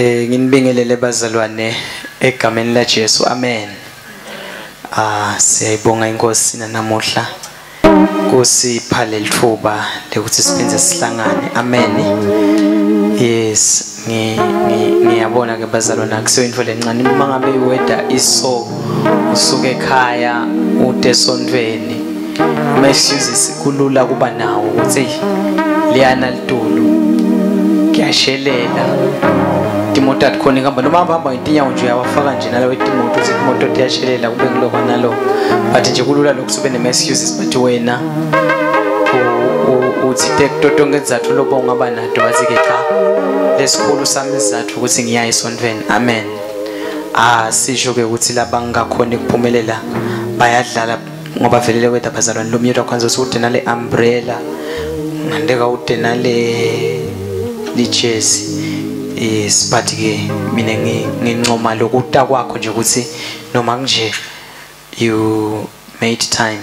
Nginibingelele bazalwane egameni la Jesu. Amen. Siyayibonga inkosi namuhla kusipha lelithuba lekuthi siphinde sihlangane. Amen. Yes, ngiyabona ke bazalwane akusiyo into lencane uma ngabe iweda iso usuke ekhaya ude esontweni. Ama excuses kulula kuba nawo ukuthi liyana litulu kuyashelela timoto atikhona ihamba noma hamba ngetinyawo nje uyawafaka nje nalawo etimoto uthi imoto tiyashelela kube ngiloko naloko, but nje kulula lokhu ube nema-excuses, but wena uthi kuto tonke izathu lobo ungaba nato, wathi-ke cha, lesikhulu sami isizathu ukuthi ngiya esontweni. Amen. Sisho-ke ukuthi laba ngingakhoni ukuphumelela bayadlala ngoba vele le weather bazalwane lo myethu akwanza ukuthi ude nale umbrella ngandeka ude nale lijezi. Yes, but ke mina ngincoma lokuta kwakho nje ukuthi noma kunje you made time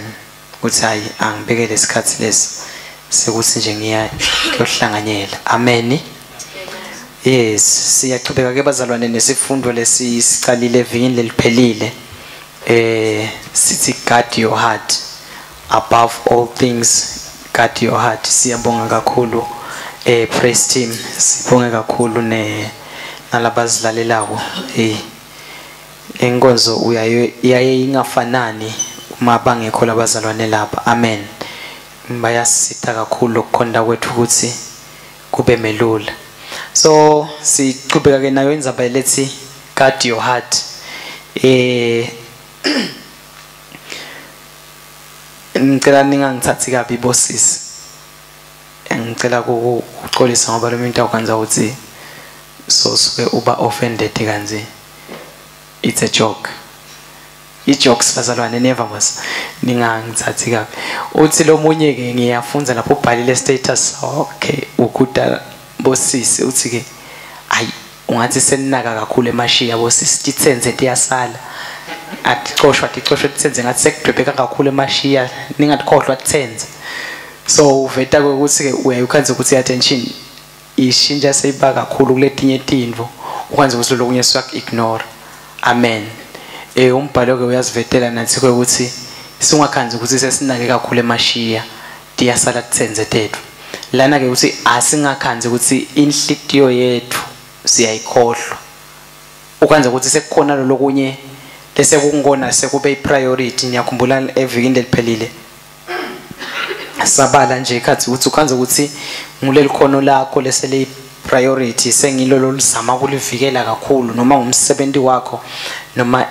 ukuthi hayi, angibekele isikhathi lesi sekuthi nje ngiya kuyohlanganyela. Amen. Yes, siyaqhubeka ke bazalwane nesifundo lesi sicalile evikini leliphelile. Sithi guard your heart above all things, guard your heart. Siyabonga kakhulu praise team, sibonge kakhulu ne nalabazidlalelako. Inkonzo uyaye iyaye ingafanani uma bangekho labazalwane lapha. Amen. Bayasitha kakhulu ukukhonda kwethu ukuthi kube melula. So siqhubeka ke nayo indzaba lethi guard your heart. Ngicela ningangithathi kabi bosisi. Ngicela ukuxolisa ngoba lo muntu akwenza ukuthi so suke uba offended kanje. It's a joke. I-jokes bazalwane, never must ningangithathi kabi. Uthi lo munye ke ngiyafunza lapho ubhalile status, okay, ukuda bosisi uthi ke ayi ungathi seninaka kakhulu emashiya bosisi, titsenze tiyasala, aticoshwa ticoshwe titsenze ngathi sekudwebeka kakhulu emashiya, ningatikhohlwa titsenze. So uveta ukuthi ke uyayukhanza ukuthi attention ishintsha seyiba kakhulu kuletinye tintfo, ukwenza ukuthi lokunye siyak ignore. Amen. Umbhalo ke uyazivetela nathi ukuthi singakhanzi ukuthi sesinake kakhulu emashiya tiyasala titsenze tethu. Lana ke ukuthi asingakhanzi ukuthi inhlitiyo yethu siyayikhohlwa, ukwenza ukuthi sekukhona lokunye lesekungona sekube ipriority. Niyakhumbula evikini leliphelile sabala nje ikhathi ukuthi ukhanze ukuthi nguleli khono lakho lesele priority, sengilo loluzama kulivikela kakhulu, noma ngumsebenzi wakho, noma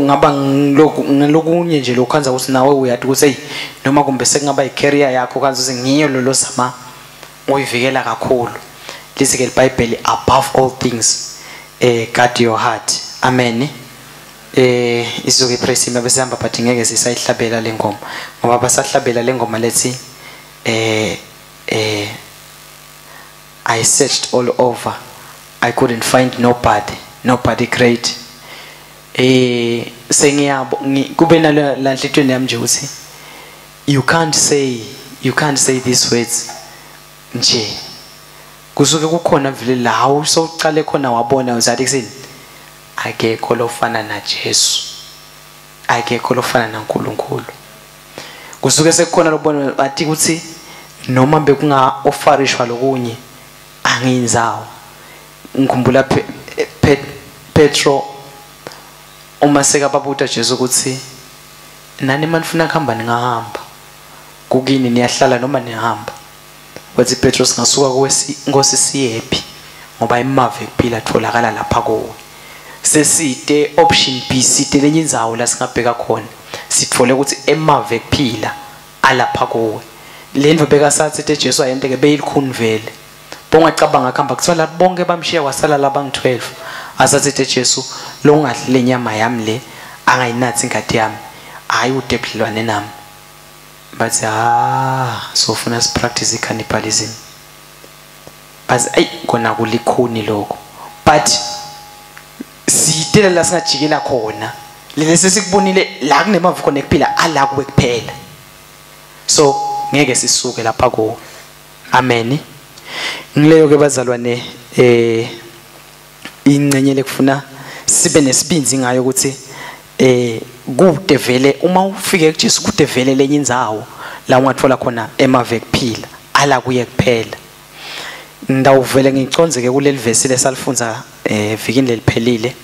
ngaba ngilokunye nje lokhanza ukuthi nawe uyathi ukuthi hey, noma kumbe sekungaba icareer yakho, khanza ukuthi ngiyo lo lozama uyivikela kakhulu. Lithi ke iBhayibheli, above all things guard your heart. Amen. Izuke praise him bese hamba, but ngeke sisayihlabela le ngoma ngoba basahlabela le ngoma lethi I searched all over, I couldn't find nobody, nobody great. Sengiyabo kube nalo la nhlityweni yami nje ukuthi you can't say these words nje, kusuke kukhona vele la usocale khona wabona uzathi kusini akekho lofana na Jesu, akekho lofana naNkulunkulu. Kusuke sekukhona lobona bathi ukuthi noma bekunga offerishwa lokunye angiyinzawo. Ngikhumbula Petro uma sekababuta Jesu ukuthi nani manifuna kuhamba ningahamba, kukini niyahlala noma nihamba. Wathi Petro singasuka kuwe Nkosi siyephi, ngoba imave kuphila atholakala lapha kuwe. Sesite option B, site lenye indzawo la singabheka khona, sitfole ukuthi emave kuphila alapha kuwe. Le ndvo bekasathi te Jesu ayenteke beyilikhuni vele, bongacabanga kuhamba kuthiwa la bonke bamshiya kwasala labangu 12. Asathi te Jesu lo ungadli le nyama yami le angayinathi ingadi yami, hayi ude budlelwane nami. Bathi so ufuna sipractice i-cannibalism, bathi ayi kona kulikhuni lokho, but siyitela la singajikela khona lesi sikubonile la kunemavu khona ekuphila ala kuwe kuphela, so ngeke sisuke lapha kuwe. Amen. Ngileyo ke bazalwane ingcenye lekufuna sibe nesibinzi ngayo ukuthi kude vele uma ufike kuJesu kude vele lenye indzawo la ungathola khona emave kuphila ala kuye kuphela. Ngidawuvele ngiconze-ke kuleli vesi lesalifunza vikini leliphelile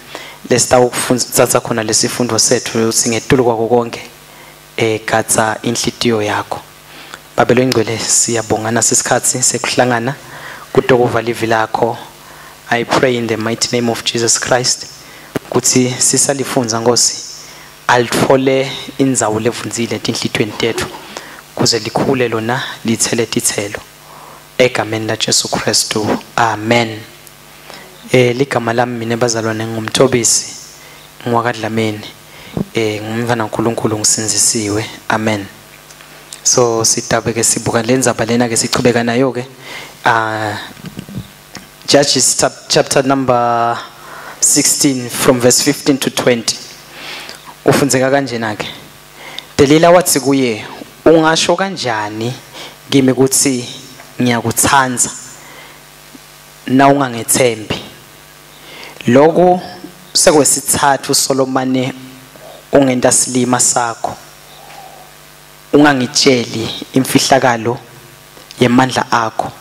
lesitawukufundza khona lesifundo sethu singetulu kwako konke gatsa inhlitiyo yakho. Babelo ingcwele, siyabongana sesikhatsi sekuhlangana kutokuva livi lakho. I pray in the mighty name of Jesus Christ kutsi sisalifunza Nkosi alitfole indzawo levundzile etinhlitiyweni tetfu kuze likhule lona lithele titselo egameni la Jesu Kristu, amen. Ligama lami mina bazalwane ngumthobisi ngwakadlameni, ngumntwana kaNkulunkulu, ngisindzisiwe, amen. So sitabe ke sibuka lendzaba lena ke sichubeka nayo ke Judges chapter number 16 from verse 15 to 20. Ufundzeka kanjena ke. Delila wathi kuye, ungasho kanjani kimi ukuthi ngiyakutsandza na ungangethembi? Lokhu sekwesithathu Solomane ungenta silima sakho, ungangitsheli imfihlakalo yemandla akho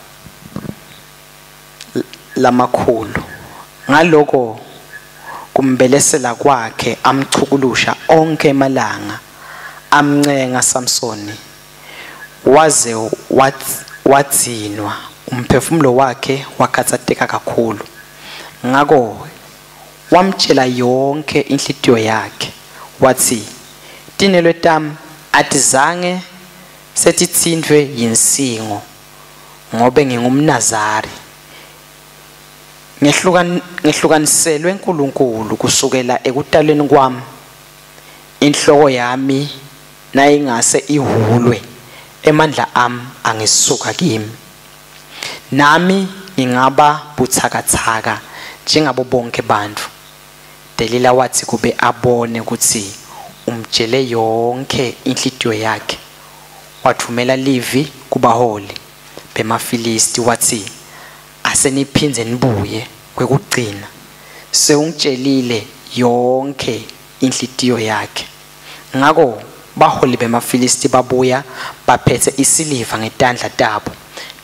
lamakhulu. Ngaloko kumbelesela kwakhe amchukulusha onke emalanga, amncenga Samsoni waze wadzinwa, umphefumulo wakhe wakhatsateka kakhulu. Ngako wamtshela yonke inhlitiyo yakhe, wathi, tinwele tami atizange setitsintfwe yinsingo ngobe ngingumNazari, ngehlukaniselwe uNkulunkulu kusukela ekutalweni kwami. Inhloko yami nayingase ihulwe, emandla ami angesuka kimi, nami ngingaba butsakatsaka njengabo bonke bantfu. Delila wathi kube abone ukuthi umtshele yonke inhlitiyo yakhe, wathumela livi kubaholi bemaFilisti wathi, aseniphindze nibuye kwekugcina, sewungitshelile yonke inhlitiyo yakhe. Ngako baholi bemaFilisti babuya baphethe isiliva ngetandla tabo.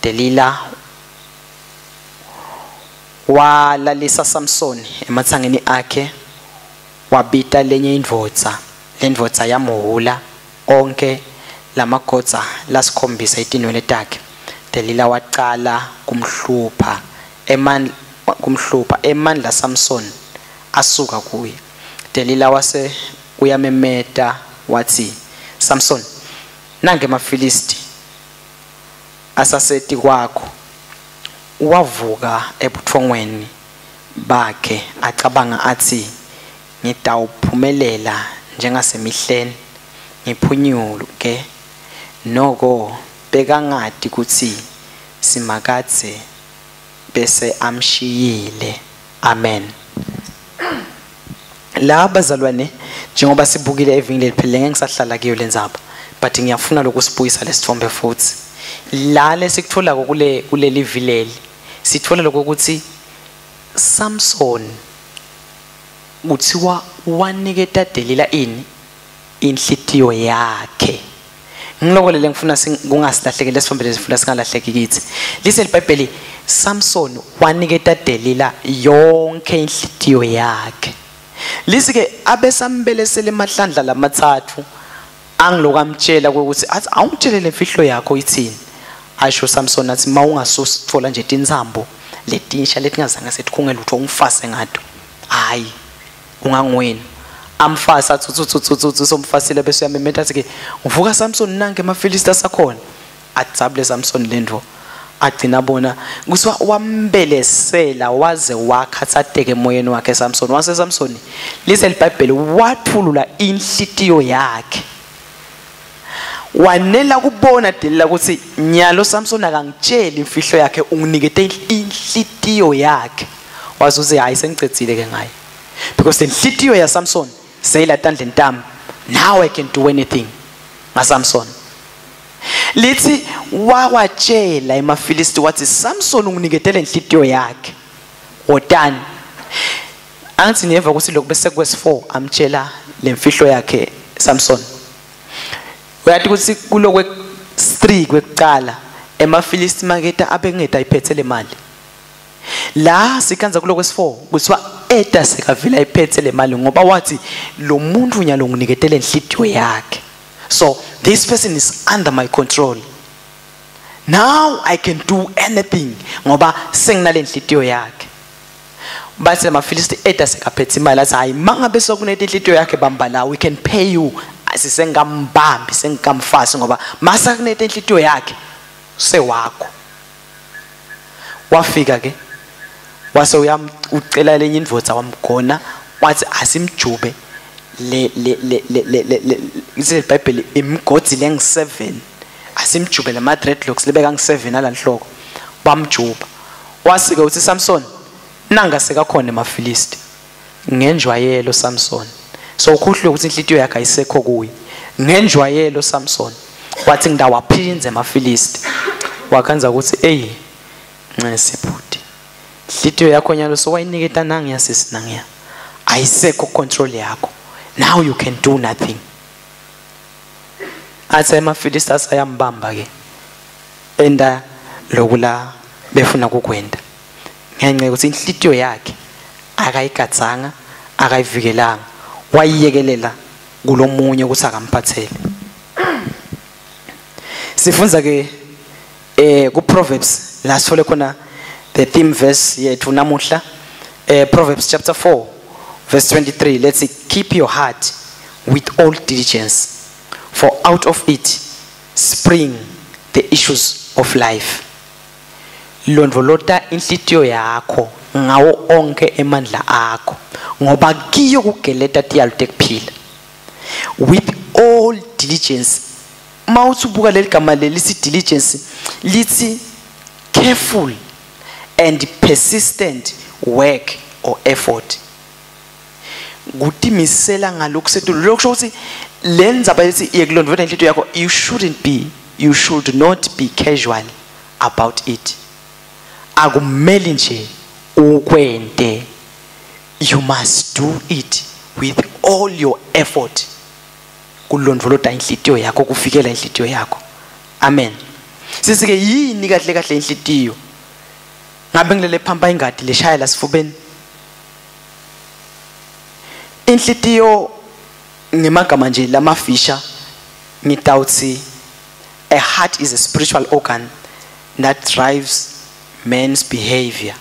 Delila walalisa Samsoni ematsangeni akhe, wabita lenye indvodza, lendvodza yamuhula onke lamagodza lasikhombisa itinwele takhe. Delila wacala kumhlupha emandla Samson asuka kuye. Delila wase uyamemeta wathi, Samson, nange emaFilisti asaseti kwakho. Wavuka ebuthongweni bakhe acabanga athi, ngitawuphumelela njengasemihleni ngiphunyuke. Noko bekangati kutsi Simakadze bese amshiyile. Amen. La bazalwane, njengoba sibukile evingile leliphelele, ngeke ngisahlala kuyo lendzaba, but ngiyafuna lokusibuyisa lesithombe futhi. La lesikutholako kuleli vileli, sithola lokuthi Samson kuthiwa waniketa Delila ini inhlitiyo yakhe. Ngiloko lele ngifuna kungasilahleki lesithombe lesifuna singalahleki kithi. Lise iBhayibheli, Samson waniketa Delila yonke inhlitiyo yakhe. Lisi ke abesambelesele emahlandla lamathathu angilokamtshela ukuthi athi awungitshele lemfihlo yakho ithini. Asho Samson athi mawungasusithola nje tintsambo letinsha letingazange setikhunge lutho ungifase ngato, hayi ungangwini. Amfasa athi tsutsu somfasile bese uyamemeta athi ke uvuka Samson nange emaFilisti asakhona. Adzabule Samson lendvo agcina bona kusiwa wambelesela waze wakhatsateka emoyeni wakhe Samson. Wase Samson lise iBhayibheli wathulula inhlitiyo yakhe, wanela kubona Delila ukuthi nyalo Samson akangitsheli imfihlo yakhe, unginikete inhlitiyo yakhe. Wazuze hayi sengicedzile ke ngaye, because inhlitiyo ya Samson seyila tandleni tami, now I can do anything nga Samson. Lithi wawatshela emaFilisti wathi Samson unginiketele inhlitiyo yakhe. Wotani. Angithi niyeva ukuthi lokhu bese kwes 4 amtshela lemfihlo yakhe Samson. Uyathi ukuthi kulokwe 3 kwekuqala emaFilisti maketa abengeda iphethe le mali. La sikhanza kuloko 4 kuthiwa eta sekavela iphethe le mali ngoba wathi lo muntu nyalo nginiketele inhlitiyo yakhe. So this person is under my control. Now I can do anything ngoba senginale inhlitiyo yakhe. Bathi amaFilisti eta sekaphethe imali athi hayi mangabe sokunethe inhlitiyo yakhe bamba la, we can pay you. Asisengambambi sengikamfasi ngoba masa kunethe inhlitiyo yakhe sewakho. Wafika ke wase ucela lenye indvodza wamgona wathi asimjube le le le le le iBhayibheli imigodi lengu7 asimjube lama dreadlocks lebeka ngu7 alanhloko bamjuba. Wasike uthi Samson nanga sekakhona emaFilisti ngenjwayelo Samson. So ukhuhlwe ukuthi inhlitiyo yakhe ayisekho kuye. Ngenjwayelo Samson wathi ngidawaphinze emaFilisti. Wakhanza ukuthi ey ncesibhuti inhlitiyo yakho nyalo so wayiniketa nangiya sisi nangiya ayisekho control yakho. Now you can do nothing. Athi emaFilisti asayambamba ke enda lokula befuna kukwenda ngenxa yokuthi inhlitiyo yakhe akayigatsanga akayivikelanga wayiyekelela kulomunye ukuthi akamphathele. Sifunza ke ku Proverbs la sithole khona the theme verse yethu namuhla, Proverbs chapter 4 verse 23. Let's see, keep your heart with all diligence, for out of it spring the issues of life. Londvolota inhlitiyo yakho ngawo onke emandla akho ngoba kiyo kugeleta tiyalo tekuphila. With all diligence. Mawuthi ubuka leli gama leli si diligence lithi careful and persistent work or effort. Kutimisela ngalokhu setulu. Lokho ukuthi le ndzaba lethi yekulondvolota inhlitiyo yakho, you should not be casual about it. Akumeli nje ukwente, you must do it with all your effort. Kulondvolota inhlitiyo yakho, kufikela inhlitiyo yakho. Amen. Sisike yini kahle kahle inhlitiyo? Ngabe ngilele phampa ingadi leshaya la sifubeni. Inhlitiyo ngemagama nje lamafisha ngitawuthi a heart is a spiritual organ that drives man's behavior.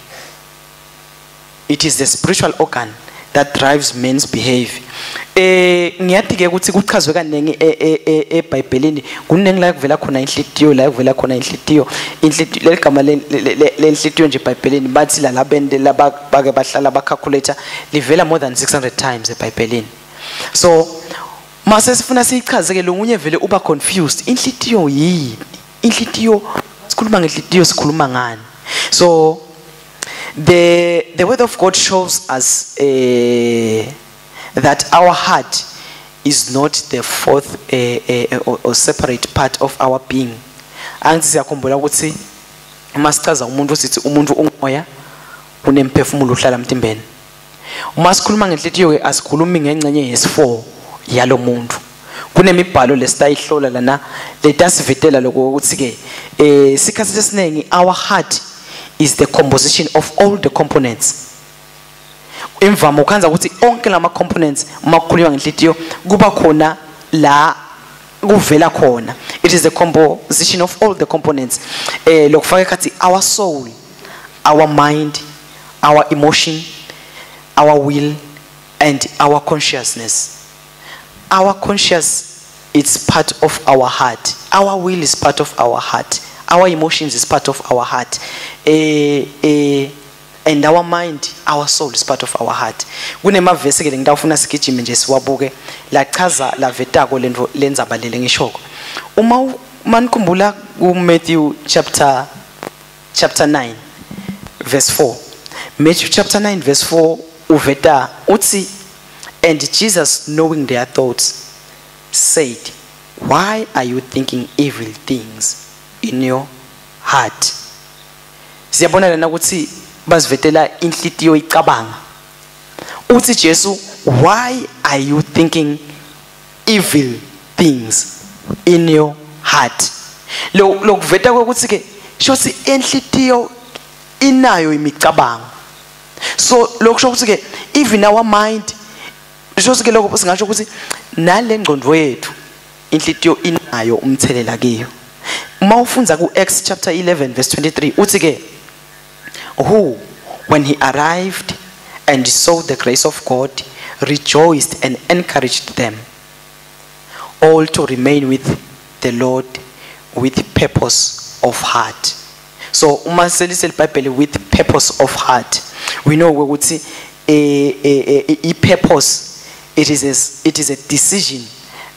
It is the spiritual organ that drives man's behavior. Ngiyathi ke ukuthi kuchazwe kaningi eBhayibhelini, kuningi la kuvela khona inhlitiyo, la kuvela khona inhlitiyo. Inhlitiyo leligama lenhlitiyo nje eBhayibhelini bathi la labende labake bahlala ba calculator livela more than 600 times eBhayibhelini. So mase sifuna siyichaze ke lo munye vele uba confused. Inhlitiyo yini? Inhlitiyo, sikhuluma ngenhlitiyo sikhuluma ngani? So the word of God shows us that our heart is not the fourth or separate part of our being. Angithi siyakhumbula ukuthi uma sichaza umuntu sithi umuntu ungumoya unemphefumulo uhlala emtimbeni. Uma sikhuluma ngenhlitiyo ke asikhulumi ngengcenye yesi4 yalo muntu. Kunemibhalo lesitayihlola lana letasivetela lokho ukuthi ke sikhathi esiningi our heart is the composition of all the components. Imvama ukhanza ukuthi onke lama components uma kukhulunywa ngenhlitiyo kuba khona la kuvela khona. It is the composition of all the components. Lokufaka ekhathi our soul, our mind, our emotion, our will and our consciousness. Our conscious is part of our heart. Our will is part of our heart. Our emotions is part of our heart. And our mind, our soul is part of our heart. Kunemavesi ke ngitawufuna sigijime nje siwabuke lachaza lavetako lento lenzaba lele ngishoko. Uma manikhumbula ku Matthew chapter 9 verse 4. Matthew chapter 9 verse 4 uveta uthi, and Jesus, knowing their thoughts, said, Why are you thinking evil things in your heart? Siyabona lana ukuthi basivetela inhlitiyo icabanga. Uthi Jesu, why are you thinking evil things in your heart? Lo lokuveta ukuthi ke shothi inhlitiyo inayo imicabango. So lokusho ukuthi ke even our mind, shothi ke lokho singasho ukuthi nale ngqondo yethu inhlitiyo inayo umthelela kiyo. Uma ufundza ku Acts chapter 11 verse 23 uthi ke, who when he arrived and saw the grace of God rejoiced and encouraged them all to remain with the Lord with purpose of heart. So uma selise iBhayibheli with purpose of heart, we know ukuthi i purpose, it is a decision,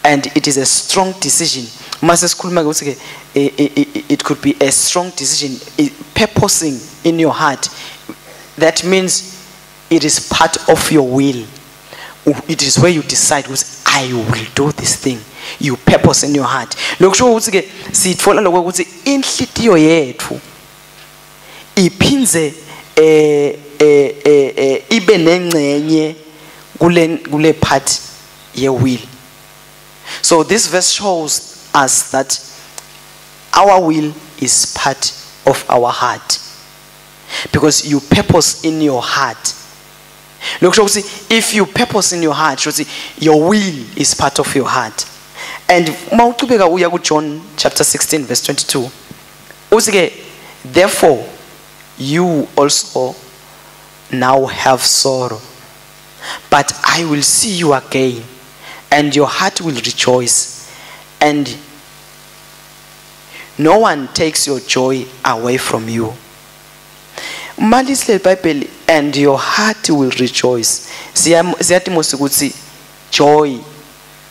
and it is a strong decision. Uma sesikhuluma ukuthi ke it could be a strong decision, purposing in your heart. That means it is part of your will. It is where you decide, I will do this thing. You purpose in your heart. Lokusho ukuthi ke sithola lokho ukuthi inhlitiyo yethu iphinze ibe nengcenye kule part ye will. So this verse shows us that our will is part of our heart, because you purpose in your heart. Look, if you purpose in your heart, your will is part of your heart. And mawuqhubeka uya ku John chapter 16 verse 22, uthi ke, therefore you also now have sorrow, but I will see you again, and your heart will rejoice, and no one takes your joy away from you. Malisle Bible, and your heart will rejoice. Siyathi mos ukuthi joy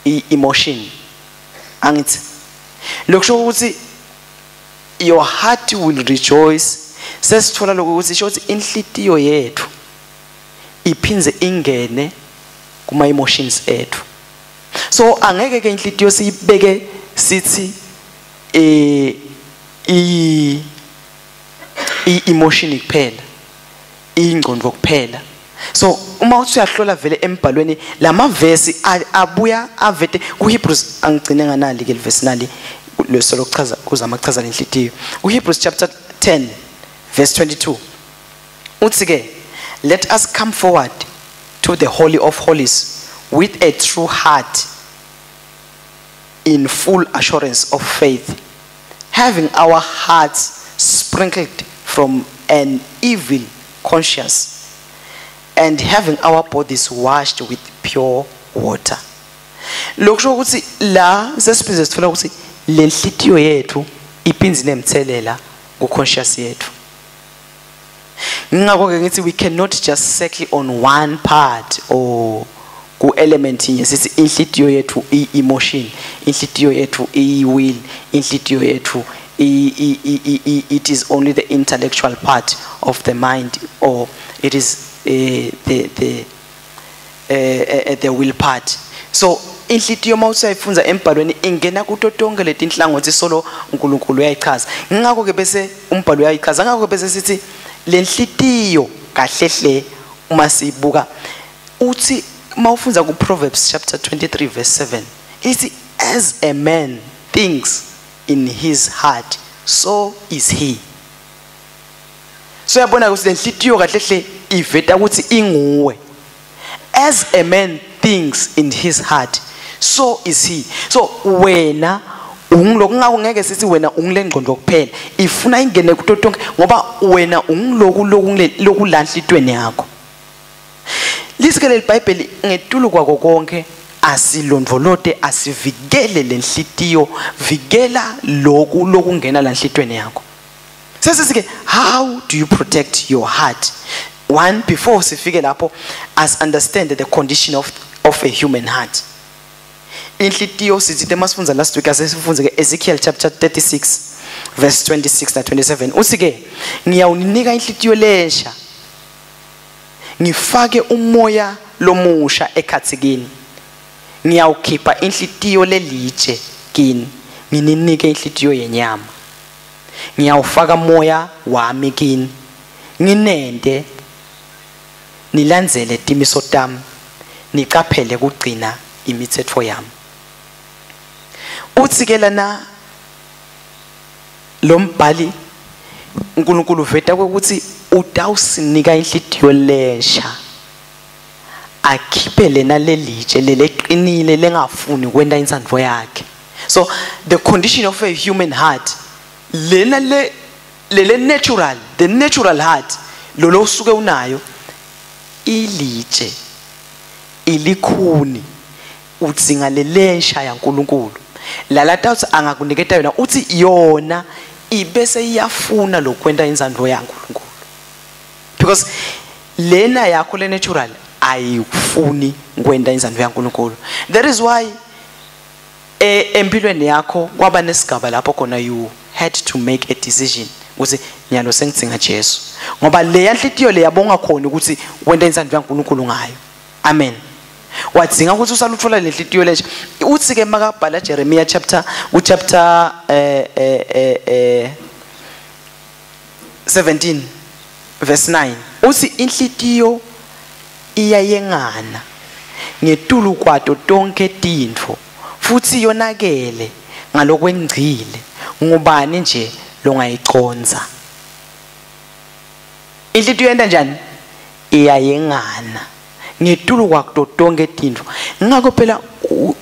i emotion. Angithi lokusho ukuthi your heart will rejoice. Sesithola lokho ukuthi isho ukuthi inhlitiyo yethu iphinze ingene kuma emotions ethu. So angeke ke inhlitiyo siyibeke sithi i emotion kuphela, ingqondo kuphela. So uma uthi uyahlola vele embhalweni lamavesi abuya avete ku Hebrews. Angigcine nganali ke verse nali leso lokuchaza kuzama kuchaza lenhlitiyo. Ku Hebrews chapter 10 verse 22 uthi ke, let us come forward to the holy of holies with a true heart in full assurance of faith, having our hearts sprinkled from an evil conscience and having our bodies washed with pure water. Lokusho ukuthi la sesiphinde sithola ukuthi lenhlitiyo yethu iphinze nemthelela ku conscious yethu. Ngakho ke ngithi we cannot just settle on one part or ku element inye sithi inhlitiyo yethu i emotion, inhlitiyo yethu i will, inhlitiyo yethu it is only the intellectual part of the mind, or it is the will part. So inhlitiyo mawusayifunza embhalweni ingena kuto tonke letinhlangothi solo uNkulunkulu uyayichaza. Ngakho ke bese umbhalo uyayichaza. Ngakho ke bese sithi lenhlitiyo kahle hle uma sibuka uthi mawufunza ku Proverbs chapter 23 verse 7 ithi, as a man thinks in his heart, so is he. So uyabona ukuthi lenhlitiyo kahle hle iveta ukuthi inguwe. As a man thinks in his heart, so is he. So wena ungiloku ngeke sithi wena ungilengqondo kuphela, ifuna ingene kuto tonke ngoba wena ungiloku lokulanhlitweni yakho. Lisikele iBhayibheli ngetulu kwako konke asilondvolote, asivikele lenhlitiyo, vikela loku lokungena lanhlitweni yakho. Sesisike, how do you protect your heart? One, before sifike lapho, as understand the condition of a human heart. Inhlitiyo sithi masifunza last week asesifunze ke Ezekiel chapter 36 verse 26 na 27. Uthi ke, ngiyawunika inhlitiyo lensha, ngifake umoya lomusha ekhatsikini, ngiyawukhipha inhlitiyo lelitshe kini, ngininike inhlitiyo yenyama. Ngiyawufaka moya wami kini, nginente nilandzele timiso tami, nicaphele kugcina imitsetfo yami. Uthi ke lana lo mbhali uNkulunkulu uveta ukuthi utawusinika inhlitiyo lensha, akhiphe lena lelitshe leleqinile lengafuni kwenta insandvo yakhe. So the condition of a human heart, lena le lele natural, the natural heart lo usuke unayo, ilitshe ilikhuni, udzinga lelensha yaNkulunkulu. Lalata uthi angakuniketa yona, uthi yona ibese iyafuna lokwenta insandvo yaNkulunkulu, because lena yakho le natural ayifuni kwenta insandvo yaNkulunkulu. That is why empilweni yakho kwaba nesigaba lapho khona you had to make a decision ukuthi nyalo sengidzinga Jesu, ngoba le yanhlitiyo le yabonga khona ukuthi wenta insandvo yaNkulunkulu ngayo. Amen. Wadzinga ukuthi usalutfola lenhlitiyo lesha. Uthi ke makabhala Jeremiah chapter ku chapter 17 verse 9, uthi inhlitiyo iyayengana ngetulu kwato tonke tintfo futhi yonakele ngalokwengcile, ngubani nje longayiconza? Inhlitiyo yenta njani? Iyayengana ngetulu kwato tonke tintfo. Ngakho phela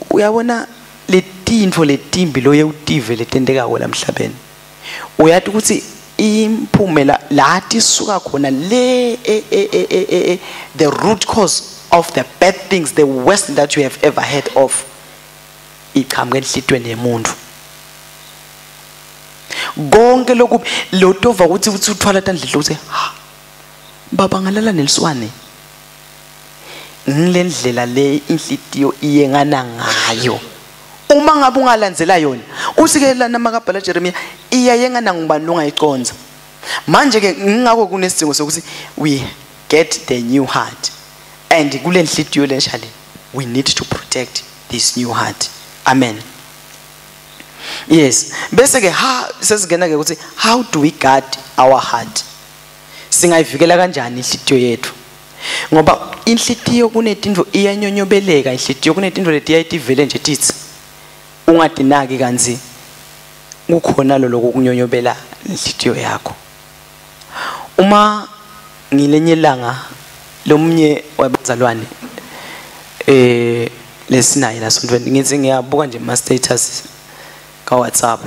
uyabona letintfo letimbi loye utive letentekako lamhlabeni, uyati ukuthi imphumela la tisuka khona le the root cause of the bad things, the worst that you have ever heard of, iqhamuka enhlitweni yemuntu. Konke lokhu lotova ukuthi uthwala tandlela uthi ha baba ngalala neliswane, ngilendlela le inhlitiyo iyengana ngayo. Uma ngabe ungalandzela yona, uthi ke lana makabhala Jeremiah iyayengana ngubani longayiconza. Manje ke ngingakho kunesidingo sokuthi we get the new heart, and kule nhlitiyo lensha le we need to protect this new heart. Amen. Yes. Bese ke sesingena ke ukuthi how do we guard our heart? Singayivikela kanjani inhlitiyo yethu? Ngoba inhlitiyo kunetintfo iyanyonyobeleka, inhlitiyo kunetintfo letiyayitivele nje titsi ungadinaki kantsi kukhona lo lokukunyonyobela inhlitiyo yakho. Uma ngilenye ilanga lomunye wabazalwane lesinaye lasontweni, ngithi ngiyabuka nje ma status ka WhatsApp,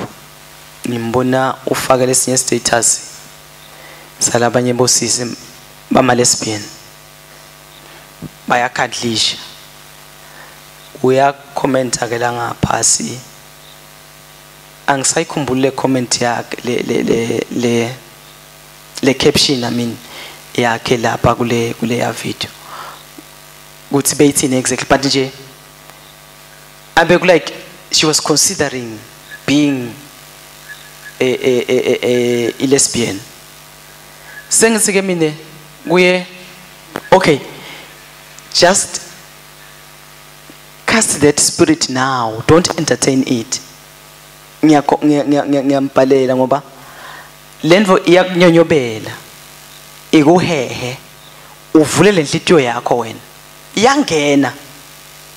ngimbona ufake lesinye status salabanye bosisi bama lesbian bayakhadlisha. Uyakhomenta ke la ngaphasi, angisayikhumbuli le comment yakhe le le le le le caption, I mean, yakhe lapha kule ya video kuthi beyithini exactly, but nje abe like she was considering being a lesbian. Sengithi ke mine kuye, okay, just cast that spirit now, don't entertain it. Ngiyambhalela ngoba lendvo iyakunyonyobela, ikuhehe, uvule lenhlitiyo yakho wena, iyangena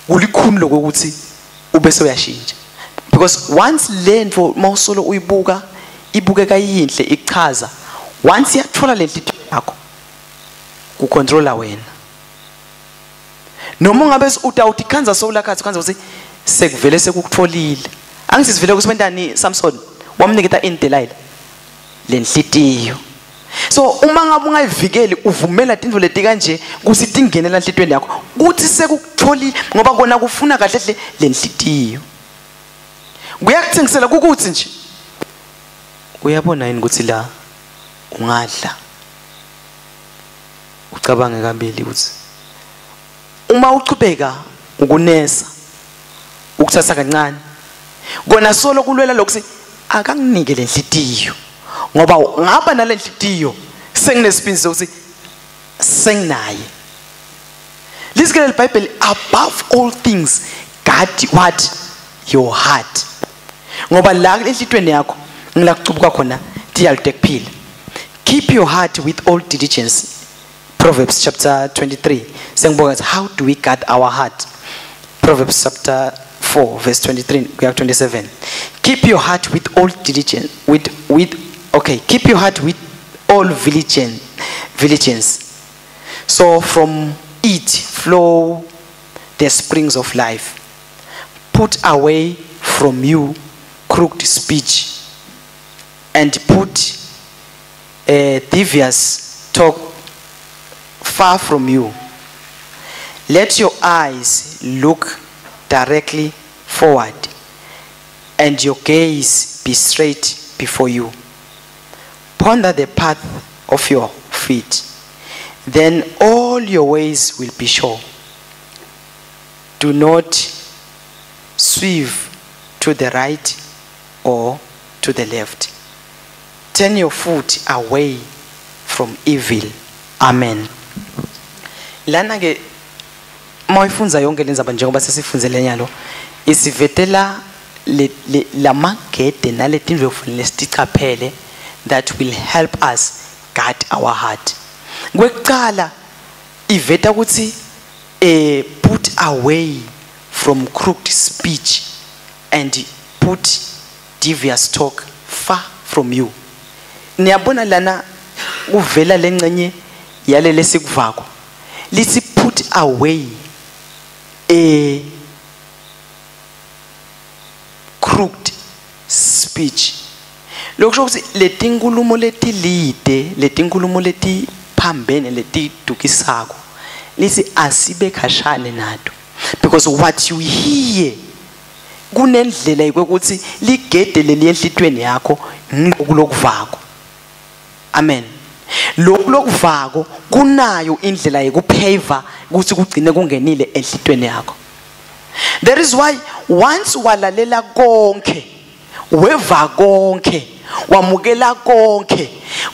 kulikhulu lokuthi ube seyashintsha. Because once lendvo mawusolo uyibuka ibukeka yinhle ichaza, once iyathola lenhlitiyo yakho kucontrola wena. Noma ungabe utawuthi khanza sowulakhathi khanza ukuthi sekuvele sekukutholile. Angisivele kusibentani Samson wamniketa in Delilah lenhlitiyo. So uma ngabe ungayivikeli uvumela tintfo leti kanje kuthi tingene enhlitiyweni yakho, kuthi sekukutholile, ngoba kona kufuna kahle hle lenhlitiyo. Kuyakuthengisela kukuthi nje uyabona yini ukuthi la ungadla, ucabange kabili ukuthi uma uchubeka ukunesa ukuthatha kancane kona solo kulwela lokuthi akanginike lenhlitiyo, ngoba ngaba nalenhlitiyo senginesiphinzi sokuthi senginaye. Lisikele iBhayibheli, above all things guard what? Your heart. Ngoba la enhlitweni yakho ngila kucubuka khona tiyalute kuphila. Keep your heart with all diligence. Proverbs chapter 23. Sengibonga how do we guard our heart? Proverbs chapter 4 verse 23 kuya 27. Keep your heart with all diligence with okay, keep your heart with all vigilance. So from it flow the springs of life. Put away from you crooked speech and put devious talk far from you. Let your eyes look directly forward and your gaze be straight before you. Ponder the path of your feet, then all your ways will be sure. Do not swerve to the right or to the left. Turn your foot away from evil. Amen. Lana ke mayifunza yonke lenzaba njengoba sesifunzele nyalo isivetela lamagede naletinto kufanele sitichaphele that will help us guard our heart. Kwekuqala iveta ukuthi put away from crooked speech and put devious talk far from you. Niyabona lana kuvela lengcenye yalele sikuvako. Lithi put away a crooked speech. Lokusho ukuthi letinkulumo letilide, letinkulumo letiphambene, letidukisako, lithi asibe khashane nato. Because what you hear kunendlela yokuthi ligede leli enhlitweni yakho ngilokuvako. Amen. Lokhu lokuvako kunayo indlela yokupheva ukuthi kugcine kungenile enhlitweni yakho. That is why once walalela konke, weva konke, wamukela konke,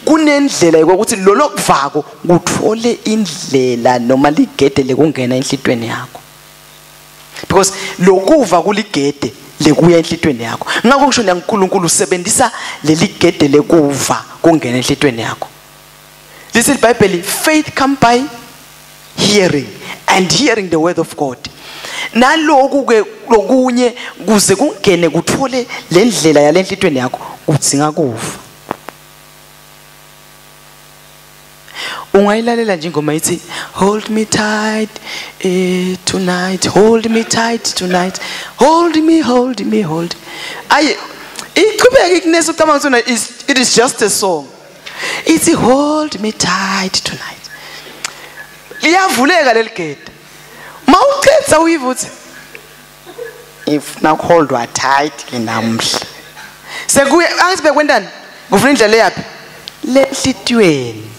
kunendlela yokuthi lolokuvako kuthole indlela noma ligede lekungena enhlitweni yakho. Because lokuva kuligede lekuya enhlitweni yakho. Ngakho ngisho naNkulunkulu usebenzisa leli gede lekuva kungena enhlitweni yakho. This is Bible, faith come by hearing and hearing the word of God. Naloku ke lokunye kuze kungene kuthole lendlela yalenhlitweni yakho udzinga kuva. Ungayilalela nje ingoma ithi hold me tight tonight, hold me tight tonight, hold me, hold me, hold. Ayi iqhubeke ikunesa ucabanga ukuthi it is just a song. Ithi hold me tight tonight. Liyavuleka leligede. Mawucetha uyiva uthi if nakuholdwa tight ke namhla. Sekuye angithi bekwendani? Kufuna indlela yapi? Lenhlitweni.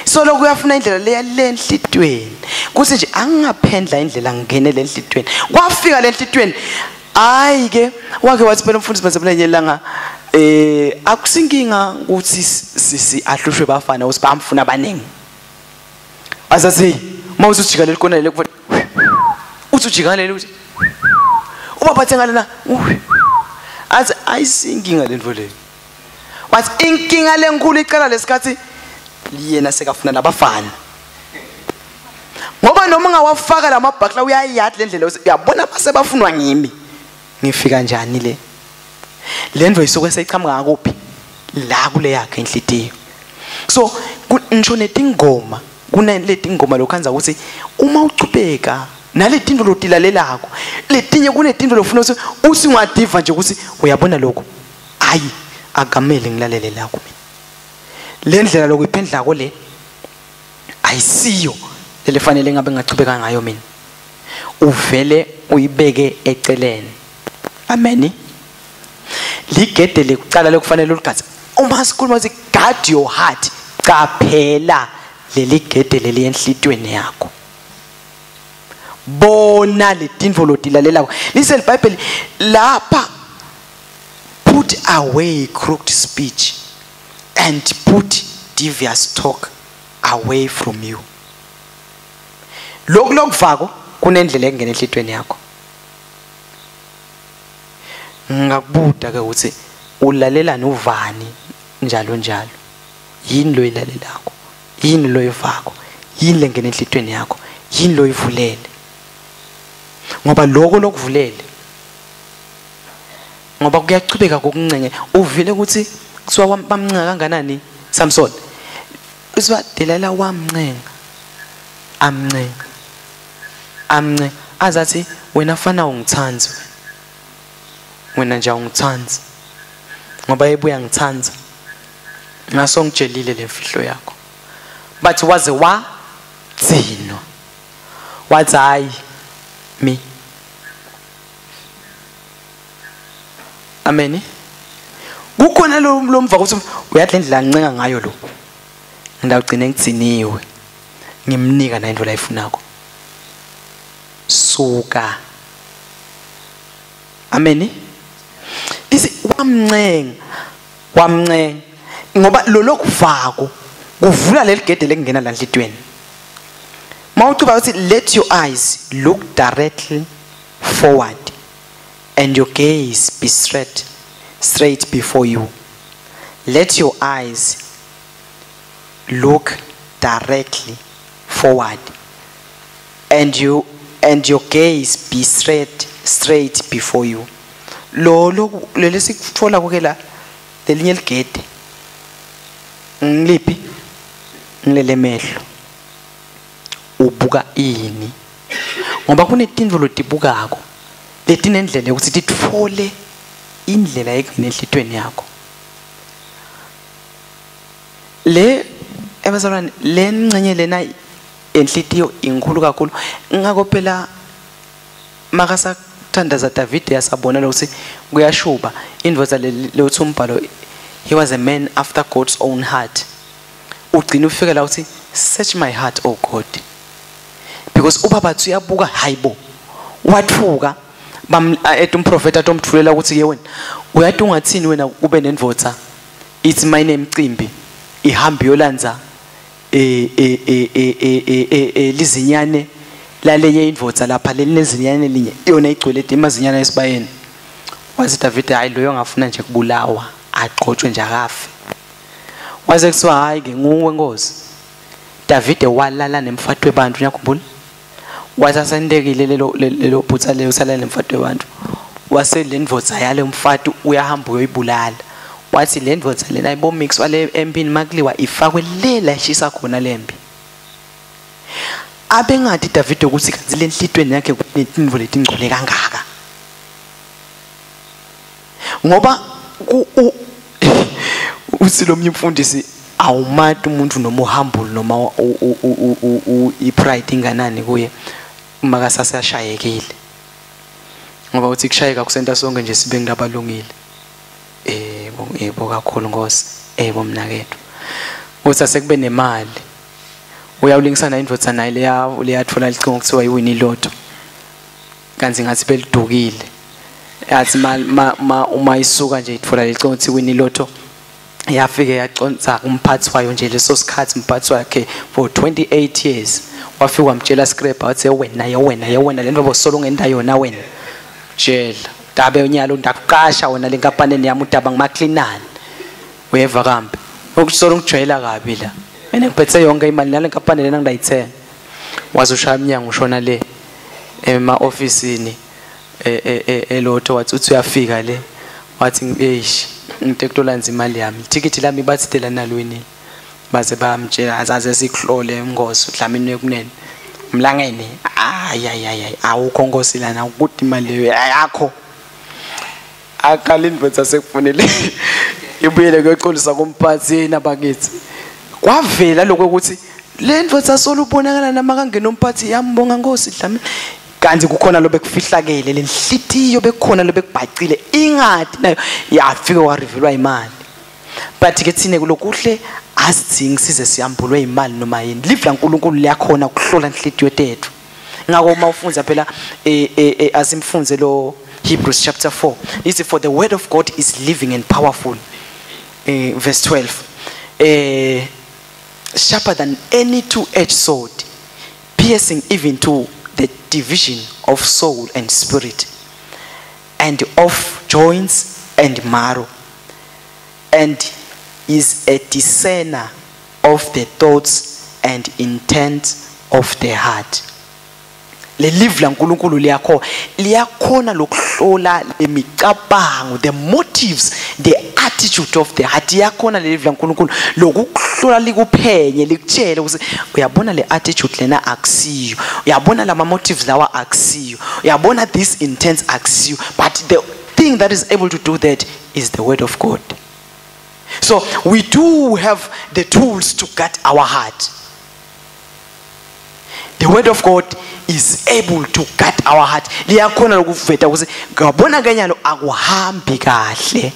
So lokhu uyafuna indlela leya lenhlitweni. Kuthi nje angingaphendla indlela ngene lenhlitweni. Kwafika lenhlitweni. Hayi ke wake wathi phela umfundisi basebulenye langa akusinkinga ukuthi sisi ahlushwe bafana ukuthi bamfuna abaningi. Azathi mawuthi ujika leli kona leli uthi ujika leli uthi ubaphathe ngalena athi ayisinkinga lento le. Wathi inkinga lenkulu iqala lesikhathi yena sekafuna nabafana. Ngoba noma ungawafaka lamabhakla uyayiyadi lendlela uyabona base bafunwa ngimi. Ngifika njani le? Lento isuke seyichamuka ngakuphi? La kule yakhe inhlitiyo. So ngisho netingoma kunaletingoma lokhanza ukuthi uma uchubeka naletinto lotilalelako letinye kunetinto lofuna ukuthi uthi ungadiva nje ukuthi uyabona lokho hayi akamele ngilalele la kumina. Le ndlela lokuyiphendlako le ayisiyo lelefanele ngabe ngachubeka ngayo mina. Uvele uyibeke eceleni. Amen. Ligede lekucala lokufanele uligadze. Uma sikhuluma ukuthi guard your heart, qaphela leli gede leli enhlitweni yakho. Bona letinto lotilalelako. Listen iBhayibheli lapha put away crooked speech and put devious talk away from you. Lokhu lokuvako kunendlela engena enhlitweni yakho. Ngakubuta ke ukuthi ulalelani uvani njalo njalo. Yini lo ilalelako? Yini lo ivako? Yini lengena enhlitweni yakho? Yini lo ivulele? Ngoba lokho lokuvulele ngoba kuyachubeka kokuncenge uvile ukuthi kuthiwa bamncenga kanganani Samson. Kuthiwa Delilah wamncenga. Amncenga. Amncenga azathi wena fana ungithandi wena. Wena nje awungithandi. Ngoba ebuya ngithanda. Ngaso ngitshelile lemfihlo yakho. Bathi waze wagcinwa. Wathi hayi mi. Amen. Kukhona lo lomva ukuthi uyathi lendlela ancenga ngayo lo. Ngidawugcina ngigciniwe. Ngimnika na into la ifunako. Suka. Amen. Lisi wamncenga. Wamncenga ngoba lo lokuvako kuvula leligede lekungena la enhlitweni. Mawucuba uthi let your eyes look directly forward and your gaze be straight before you. Let your eyes look directly forward and your gaze be straight before you. Lo lo lesikuthola kuke la lelinye ligede ngiliphi ngilele mehlo ubuka ini ngoba kunetintfo lotibukako letinendlela yokuthi titfole indlela yekungena enhlitweni yakho. Le ebazalwane le ngcenye lena enhlitiyo inkulu kakhulu. Ngakho phela makasathandaza David yasabona lokuthi kuyashuba indvodza leyothi umbhalo he was a man after God's own heart. Ugcina ufika la uthi search my heart oh God, because ubaba athi uyabuka hayibo wathuka bam ethi umprofeta atomthulela ukuthi ke wena uyathi ungathini wena kube nendvodza ithi mayine emcimbi ihambe yolanza lizinyane lalenye indvodza lapha lelinezinyane linye yona igcwele emazinyane esibayeni. Wathi David hayi loyo ngafuna nje kubulawa agqotshwe nje akafe. Waze kuthiwa hayi ke nguwe Nkosi. David walala nemfati webantu uyakhumbula? Wasasentekile lelo lelo phutha leyo salala nemfati webantu. Wase le ndvodza yale mfati uyahamba uyoyibulala. Wathi le ndvodza lena ayibomix wale empini makuliwa ifakwe le la ishisa khona lempi. Abengathi David ukuthi kanti lenhlitweni yakhe kunetinvo letingcole kangaka. Ngoba uthi lo mnye umfundisi awumati umuntu noma uhumble noma i-pride inganani kuye makasasashayekile. Ngoba uthi kushayeka kusenta sonke nje sibe ngilabalungile. Yebo yebo kakhulu Nkosi. Yebo mnakethu. Uthi asekube nemali. Uyawulingisana indvodza naye leya leyathola licingo kuthiwa iwini lotto. Kanti ngathi belidukile. Yathi ma uma isuka nje ithola licingo kuthi iwini lotto. Yafike yaconsa umphathi wayo nje leso sikhathi umphathi wakhe for 28 years. Wafika wamtshela scraper wathi wena yewena yewena le nto solo ngenda yona wena. Tshela dabe unyalo ndakuqasha wena lenkampaneni yami udaba ngimacleanani. Uyeva kambe. Ukusolo ngijwayela kabi la. Mina ngiphethe yonke imali nale nkampani lena ngidayithenga. Waze ushaya umnyango ushona le ema officeini elotho wathi uthi uyafika le wathi eish ngite kutolanza imali yami ithikithi lami bathi dela nalwini baze bamtshela azaze sikuhlole ingozi Dlamini wekunene umlangene ay ay ay awukho Nkosi lana ukuthi imali leyo yakho akala indvodza sekufunele ibuyele kuyoxolisa kumphathi nabakithi. Kwavela lokho ukuthi le ndvodza solo ubonakala nama kangena umphathi yambonga Nkosi Dlamini kanti kukhona lo bekufihlakele lenhlitiyo bekukhona lo bekubhacile ingadi nayo yafika warevealwa imali. But ke thine kulokuhle asidingi size siyambulwe imali noma yini. Live laNkulunkulu liyakhona ukuhlola inhlitiyo tethu. Ngakho uma ufunza phela asimfunze lo Hebrews chapter 4. Ithi for the word of God is living and powerful. Verse 12. Sharper than any two-edged sword, piercing even to the division of soul and spirit, and of joints and marrow, and is a discerner of the thoughts and intent of the heart. Le live laNkulunkulu liyakho liyakhona lokuhlola lemicabango, the motives, the attitude of the heart. Iyakhona le live laNkulunkulu lokuhlola, likuphenye, likutshele ukuthi uyabona le attitude lena akusiyo, uyabona lama motives lawa akusiyo, uyabona this intent akusiyo. But the thing that is able to do that is the word of God. So we do have the tools to guard our heart. The word of God is able to guard our heart. Liyakhona lokuveta ukuthi ngabona kenyalo akuhambi kahle,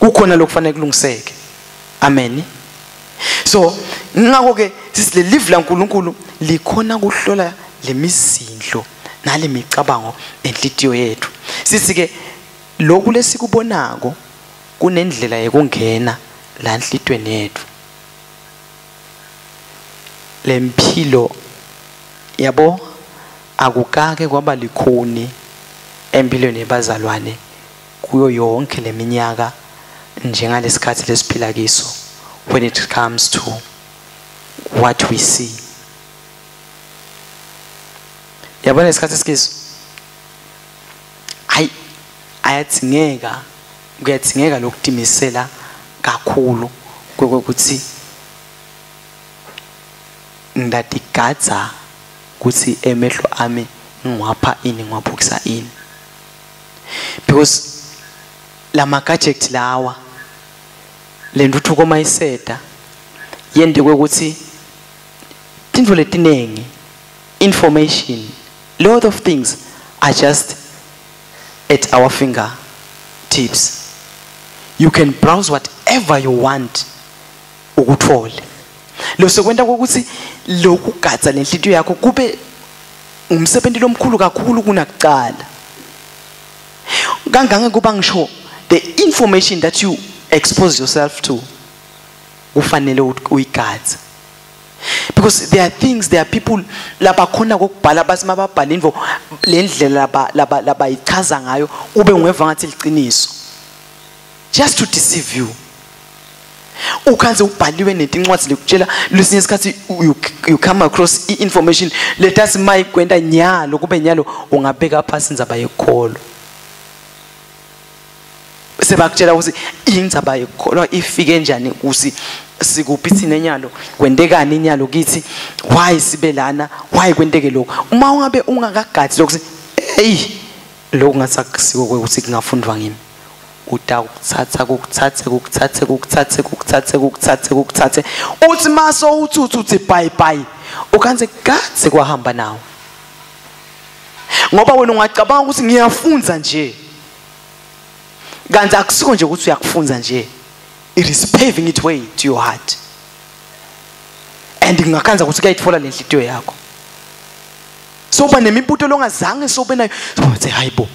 kukhona lokufanele kulungiseke. Amen. So ngakho ke sisi le live laNkulunkulu likhona kuhlola lemizindlo nalemicabango enhlitiyo yethu. Sisi ke lokhu lesikubonako kunendlela yekungena la enhlitweni yethu. Lempilo yabo akukake kwaba likhuni empilweni yebazalwane kuyo yonke leminyaka njengalesikhathi lesiphila kiso when it comes to what we see. Yabona isikhathi esikiso, hayi, ayathingeka, kuyathingeka lokutimisela kakhulu kokuthi ngidatigadza ukuthi emehlo ami ngiwapha ini, ngiwaphukisa ini, because lama gadget lawa lentuthuko mayiseta yende ukuthi tintfo letinengi, information, lot of things are just at our finger tips. You can browse whatever you want ukuthole. Lo sekwenta ukuthi lokugadza lenhlitiyo yakho kube umsebenzi lomkhulu kakhulu kunakucala, kangangekuba ngisho the information that you expose yourself to kufanele uyigadze, because there are things, there are people labakhona kokubhala, bathi mababhala info le ndlela laba labayichaza ngayo ube ungeva ngathi liqiniso, just to deceive you. Ukhanze ubhaliwe netincwadi lekutshela lesinye isikhathi you come across i-information letathi mayikwenta nyalo kube nyalo ungabeka phasi indzaba yekholo. Sebakutshela ukuthi indzaba yekukholwa ifike njani, kusi sikuphi thina nyalo, kwentekani inyalo kithi, why sibe lana, why kwenteke lokho. Uma ungabe ungakagathi lokho, hey, lokhu ngathi akusiko ukuthi kungafundwa ngimi, utakuthatha kukuthathe kukuthathe kukuthathe kukuthathe kukuthathe kukuthathe, uthi maso uthi uthi bye bye, ukhanze kadze kwahamba nawe, ngoba wena ungacabanga ukuthi ngiyafunza nje, kanti akusiko nje ukuthi uyakufunza nje. It is paving its way to your heart, and ngingakhanza ukuthi kuyayitfola le nhliziyo yakho. Soba nemibuto longazange sobe nayo, sobe hayibo,